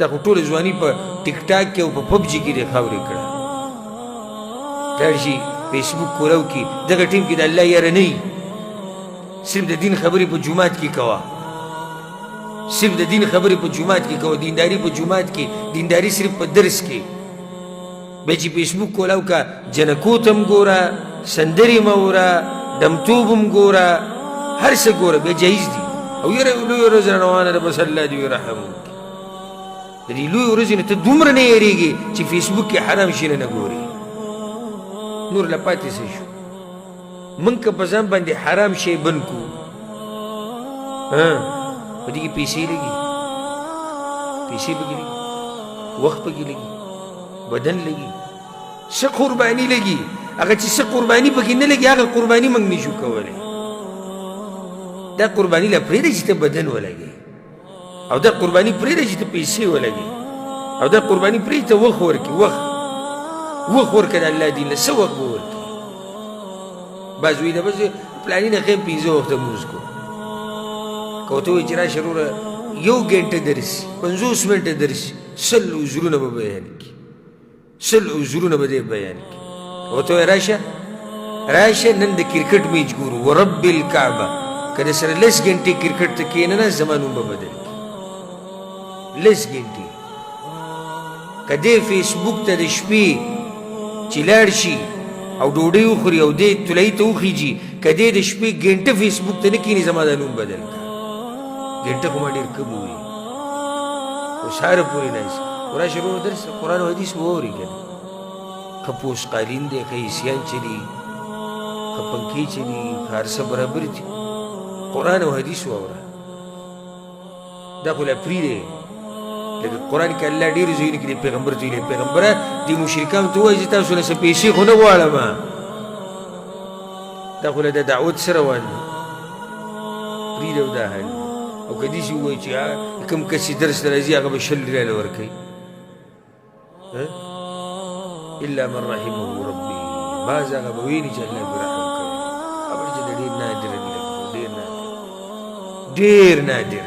تا خو ټوله ځواني په ټیک ټاک کې او په پبجي کې دې خاورې کړه. لاړ شي فیسبوک کولاو کې، دغه ټیم کې د الله یاره نه وي. صرف د دین خبرې په جومات کې کوه، صرف د دین خبرې په جومات کې کوه، دینداري په جومات کې، دینداري صرف په درس کې. بیا چې فیسبوک کولاو که جنکو ته هم ګوره، سندرې هم اوره، ډمتوب هم ګوره، هر څه ګوره، بیا جایز دي. او یاره لویه ورځ را روانه ده، بس الله دې رحم وکړي. د دې لویې ورځې نه ته دومره نه یېرېږې چې فیسبوک کې حرام شیونه نه ګورې. نور له پاتې څه شو؟ موږ که په ځان باندې حرام شی بند کړو، په دې کې پیسې لګي، پیسې پکې لګي، وخت پکې لګي، بدن لګي، څه قرباني لګي. هغه چې څه قرباني پکې نه لګي، هغه قرباني موږ نشو کولی. دا قرباني لا پرېږده چې ته بدن ولګې، او دا قرباني پرېږده چې ته پیسې ولګې، او دا قرباني پرېږده ته وخت ورکړي. وخت وخت ورکړه د الله دین له، څه وخت به ورکړي؟ بعض وایي دا بس پلاني نه ښیم پنځه وخته لمونځ کوم. که ورته ووایي چې راشه وروره یو ګنټه درس، 50 منټه درس، 100 عذرونه به بیان کړي، 100 عذرونه به دی بیان کړي. ورته ووایه راشه راشه نن د کرکټ میچ ګورو، ورب الکعبه که د سره 10 ګنټې کرکټ ته کښېنه نه، زما نوم به بدل کړي. 10 ګنټې که دی فیسبوک ته د شپې چې لاړ شي او ډوډۍ وخوري او دی طلایي ته وخیږي، که دی د شپې ګنټه فیسبوک ته نه کښېني، زما دا نوم بدل کړه. ګنټه خو ما ډېر کم وویل، خو سهاره پورې ناست وراشه وروره درس قرآن او حدیث به واوري که نه. ښه پوست قالین دی، ښه ایسیان چلي، ښه پنکې چلي، ښه هر څه برابر دي. قرآن او حدیث واوره، دا خو لا پرېږدی. لکه قرآن کې الله ډېرو ځایونو کې د پیغمبر ته ویلي، پیغمبره دې مشرکانو ته ووایه چې تاسو له څه پیسې خو نه غواړم. دا خو له د دعوت سره روان دی، پرېږده او دا حال دی. او که داسې ووایي چې کوم کس چې درس ته راځي هغه به 20 ریاله ورکوي، الا من رحمه ربي، بعض هغه به ویني چې الله پرې رحم کړی. خبر چې د ډېر نادر لږ، ډېر نادر، ډېر نادر،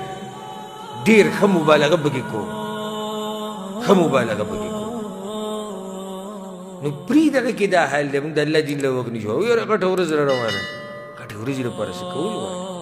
ډېر ښه مبالغه پکې کوم، ښه مبالغه پکې کوم. نو پرې دغه کې دا حال دی. موږ د الله دین له وخت نشو. او یاره غټه ورځ را روانه، غټې ورځې لپاره څه کول غواړي؟